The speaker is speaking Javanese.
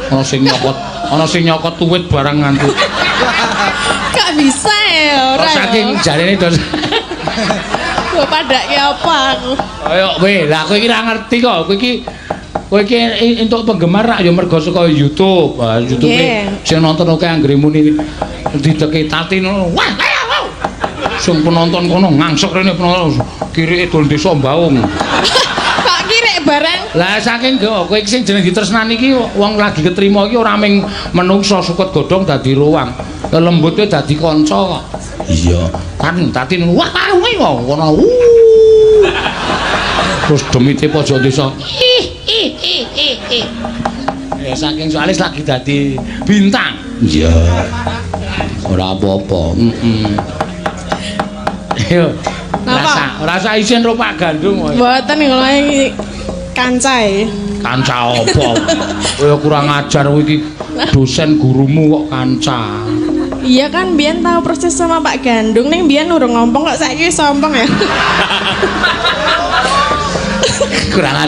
Ana sing nyokot, ana sing nyokot tuwit barang nganti. Gak bisa ya ora. Oh, saking jarene dos. Mbok padake apa aku? Ayo kowe, lah kowe iki ra ngerti kok. Kowe iki entuk penggemar rak ya mergo saka YouTube. Ah, YouTube sing nonton akeh anggere muni dideke Tati ngono. Wah, kaya wow. Sing penonton kono ngangsek rene penonton kirike dol desa Mbaung. Kok kirek barang? Lah saking go kowe iki sing jeneng ditresnani iki wong lagi ketrima iki ora ming menungso suket godhong dadi ruang. Lelembute dadi kanca kok. Iya. Kan Tati ngono. Wah, kowe kono. Terus demite pojok desa. Ih, ih, ih, ih, ih. Ya saking soalnya lagi dadi bintang. Iya. Ora apa-apa. Heeh. Yo. Napa? Rasa isin ro Pak Gandung kowe. Mboten kula iki kancae. Kanca apa? Kowe kurang ajar kowe iki dosen gurumu kok kanca. Iya kan biyen tahu proses sama Pak Gandung ning biyen urung ngomong kok saiki wis sombong ya. Kurang ajar.